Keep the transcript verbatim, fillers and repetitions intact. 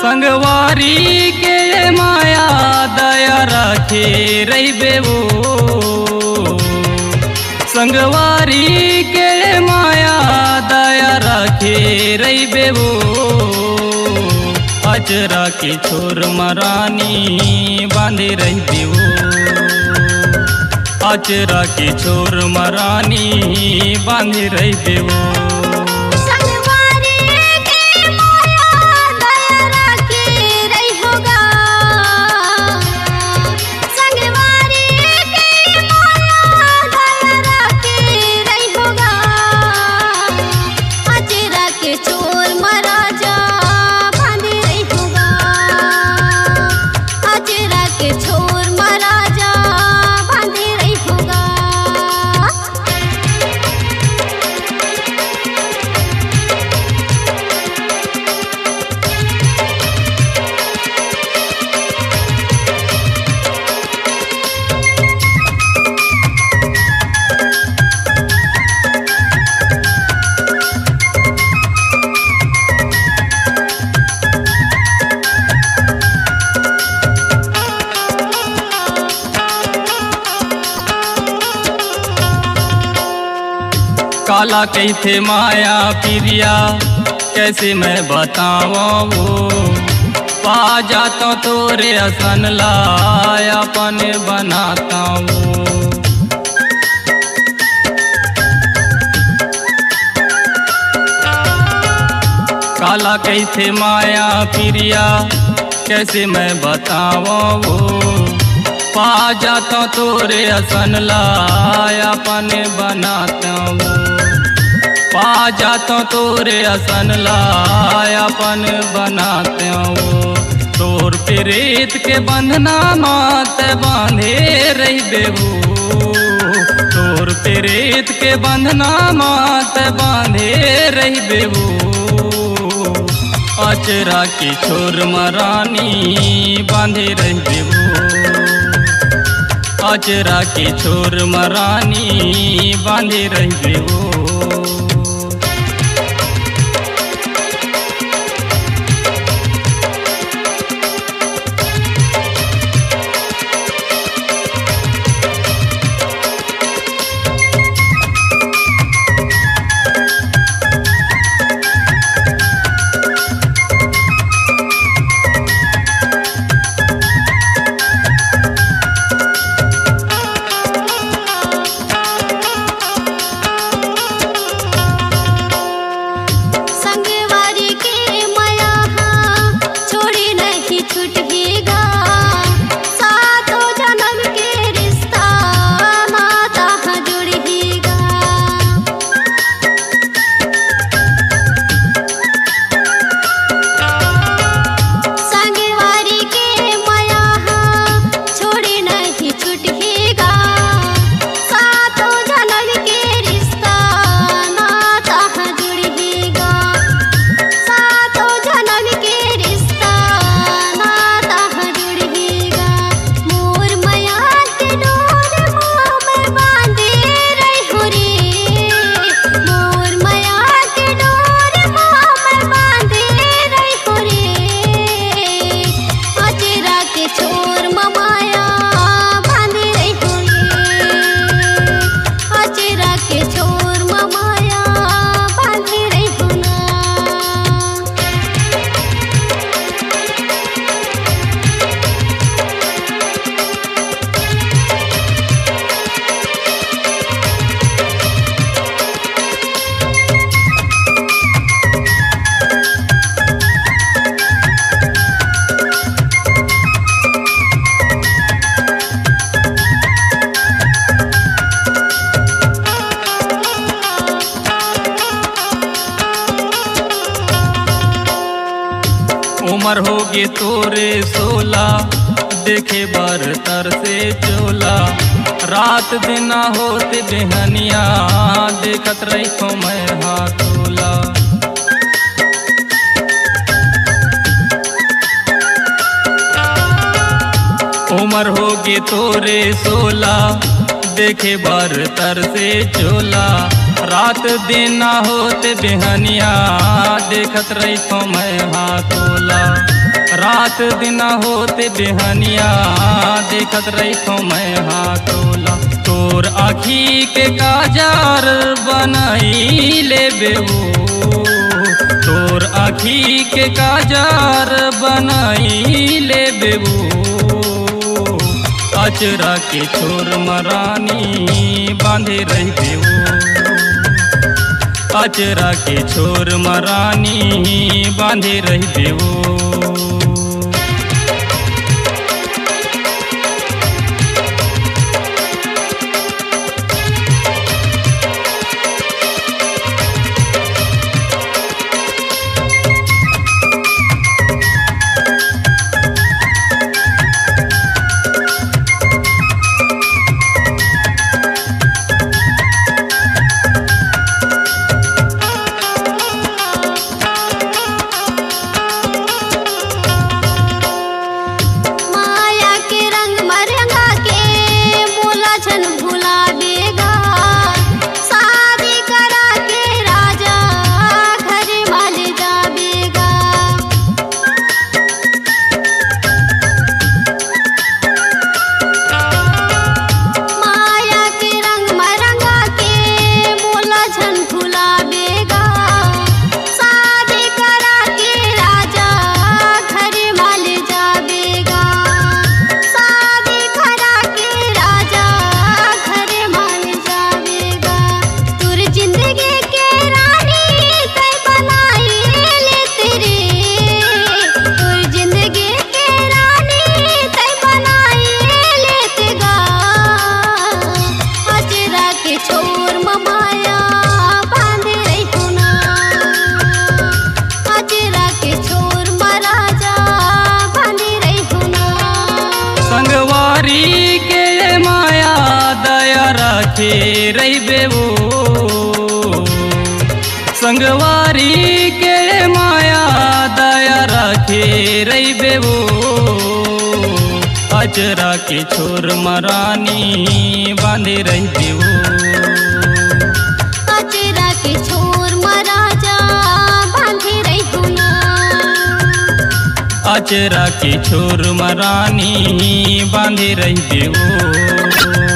संगवारी के माया दया रखे रहिबे वो, संगवारी के माया दया रखे रहिबे वो। अचरा के छोर म रानी बांधे रहिबे वो, अचरा के छोर म रानी बांधे रहिबे वो। संगवारी के माया दया राखे रहिबो गा। संगवारी के माया दया राखे रहिबो गा। अचरा के छोर म राजा बांधे रहिबो गा। अचरा के छोर म राजा बांधे रहिबो गा। काला कहिथे माया पिरिया, कैसे मैं बतावं वो। पा जातों तोरे असन ला, अपन बनातों वो। काला कहिथे माया पिरिया, कैसे मैं बतावं वो। पा जातों तोरे असन ला, अपन बनातों वो। पा जातों तोरे असन ला, अपन बनातों वो। तोर प्रीत के बंधना म तैं बांधे रहिबे वो। तोर प्रीत के बंधना म तैं बांधे रहिबे वो। अचरा के छोर म रानी बांधे रहिबे वो। अचरा के छोर म रानी बांधे रहिबे वो। संगवारी के मया हा छोड़ी नहीं छुटही गा, सातों जनम के रिश्ता नाता हा जुड़ही गा। संगवारी के मया हा छोड़ी नहीं छुटही गा, सातों जनम के रिश्ता नाता हा जुड़ही गा। सातों जनम के रिश्ता नाता हा जुड़ही गा। मोर मया के डोर मा मैं बांधे रहिहूँ रे। मोर मया के डोर मा मैं बांधे रहिहूँ रे। अचरा के छोर म माया बांधे रहिहूँ रे। अचरा के छोर म माया बांधे रहिहूँ ना। उमर होगे तोरे सोला, देखे बर तरसे चोला। रात दिन होत बिहनिया, देखत रहिथों मैं हा तोला। उमर होगे तोरे सोला, देखे बर तरसे चोला। रात दिन होत बिहनिया, देखत रहिथों मैं हा तोला। रात दिन होत बिहनिया, देखत रहिथों मैं हा तोला। तोर आँखी के काजर बनाई लेबे वो, तोर आँखी के काजर बनाई लेबे वो। अचरा के छोर म रानी बांधे रहिबे वो, अचरा के छोर म रानी बांधे रहिबे वो। माया के रंग म रंगा के मोला झन भुलाबे गा, शादी करा के राजा घर म ले जाबे गा। माया के रंग म रंगा के मोला झन भुलाबे गा, शादी करा के राजा घर म ले जाबे गा, शादी करा के राजा घर म ले जाबे गा। तोर जिंदगी के रानी तैं बनाई लेते रे, तोर जिंदगी के रानी तैं बनाई लेते गा। अचरा के छोर म माया बांधे रहिहूँ ना, अचरा के छोर म राजा बांधे रहिहूँ ना। संगवारी के माया दया राखे रहिबे वो, संगवारी के माया दया राखे रहिबे वो। अचरा के छोर म रानी बांधे रहिबे वो, अचरा के छोर म राजा बांधे रहिहूँ ना। अचरा के छोर म रानी बांधे रहिबे वो।